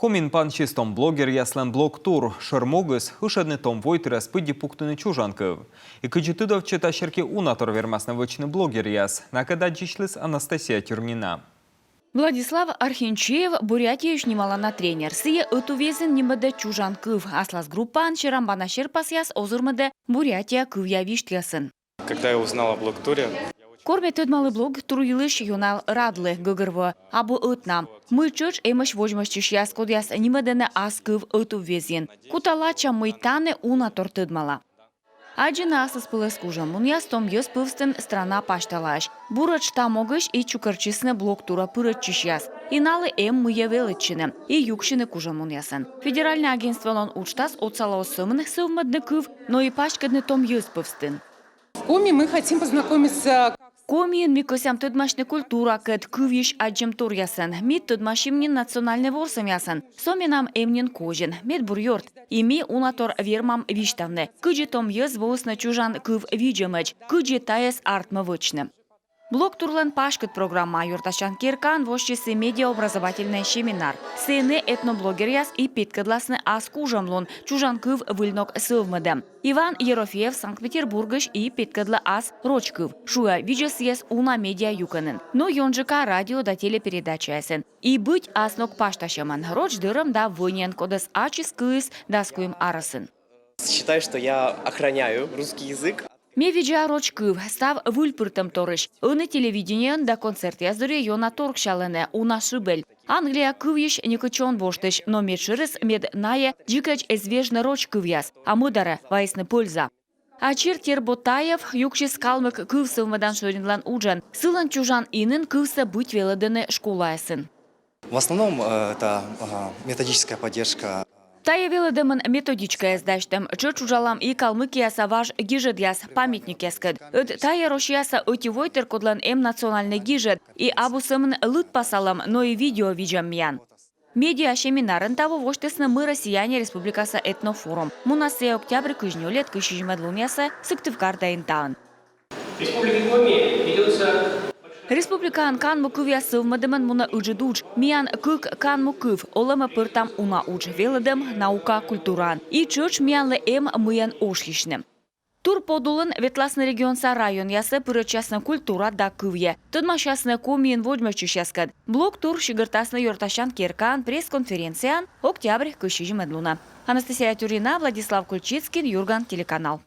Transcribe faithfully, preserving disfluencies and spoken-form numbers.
Комиын пансис том блогеръяслӧн блог-тур. Шӧр могыс — ышӧдны том войтырӧс пыдди пуктыны чужан кыв. И кыдзи тыдовтчӧ, та серти унатор вермасны вӧчны блогеръяс. Накӧд аддзысьліс Анастасия Тюрнина. Владислав Архинчеев — Бурятиысь нималана тренер. Сійӧ ӧтуввезйын нимӧдӧ чужан кыв. Аслас группаын серамбана серпасъяс озырмӧдӧ «Бурятия» кывъя висьтъясын. Когда я узнал о блог-туре, я очень... Кор ме тӧдмалі блог-тур йылысь, ёна радлі, гӧгӧрвоа, абу ӧтнам, мый тшӧтш эмӧсь водзмӧстчысьяс, кодъяс нимӧдӧны ас кыв ӧтуввезйын. Кута лача, мый тані унатор тӧдмала. Аддзыны аслыспӧлӧс кужанмунъяс том йӧз пӧвстын страна пасьталаысь. Буретш та могысь и чукӧртчисны блог-турӧ пырӧдчысьяс. И налы эм мыйӧ велӧдчыны и юксьыны кужанмунъясӧн. Федеральнӧй агентстволӧн уджтас отсалӧ оз сӧмын сӧвмӧдны кыв, но и паськӧдны том йӧз пӧвстын. В Коми мы хотим познакомиться. Комиын ми кӧсъям тӧдмасьны культуракӧд кывйысь аддзӧмторъясӧн. Ми тӧдмасим нин национальнӧй ворсӧмъясӧн. Со менам эм нин козин, медбур ёрт. И ми унатор вермам висьтавны, кыдзи том йӧз воисны чужан кыв видзӧмӧдз, кыдзи тайӧс артмӧ вӧчны. Блог-турлӧн паськыд программа. Ёртасян керкаын восьтісны медиаобразовательнӧй семинар. Сэні этноблогеръяс и петкӧдласны ас кужанлун — чужан кыв выль ног сӧвмӧдӧм. Иван Ерофеев Санкт-Петербургысь и петкӧдлӧ ас роч кыв. Шуӧ, видзӧ сійӧс уна медиа юкӧнын, но ёнджыка радио да телепередачаясын. И быть ас ног пасьтасьӧмӧн. Роч дӧрӧм да вӧньӧн, кодӧс ачыс кыис дас куим арӧсын. Считаю, что я охраняю русский язык. Ме видза роч кыв став выльпыртӧмторысь. Ӧні телевидениеын да концертъяс дырйи ёна торксялӧны, уна шыбӧль. Англия кывйысь некытчӧ он воштысь, но медшӧрыс, мед найӧ дзикӧдз эз вежны роч кывъяс, а мӧдарӧ вайисны пӧльза. Ачир Терботаев юксис калмык кыв сӧвмӧдан шӧринлӧн уджӧн. Сылӧн чужан инын кывсӧ быть велӧдӧны школаясын. В основном, э, это, ага, методическая поддержка. Тайӧ велӧдӧмын методичкаяс дасьтӧм. Тшӧтш уджалам и Калмыкияса важ гижӧдъяс, памятникъяскӧд. Ӧд тайӧ Россияса ӧти войтыр, кодлӧн эм национальнӧй гижӧд. И абу сӧмын лыдпасалӧм, но и видео видзӧм миян. Медиа семинарын таво восьтісны «Мы, россияне» республикаса этнофорум. Мунас сійӧ октябрь кызь нёльӧд — кызь сизимӧд лунъясӧ Сыктывкар да Интаын. В Республике Коми ведётся... Республикаын канму кывъяс сӧвмӧдӧмӧн мунӧ ыджыд удж. Миян кык канму кыв, олӧмӧ пӧртам уна удж велӧдӧм, наука, культураын. И тшӧтш миянлы эм мыйӧн ошйысьны. Тур подулын ветласны регионса районъясӧ, пырӧдчасны культура да кывйӧ, тӧдмасясны Комиын водзмӧстчысьяскӧд. Блог-тур сигӧртасны Ёртасян керкаын пресс-конференцияын октябрь кызь сизимӧд лунӧ. Анастасия Тюрнина, Владислав Кульчицкий, «Юрган» телеканал.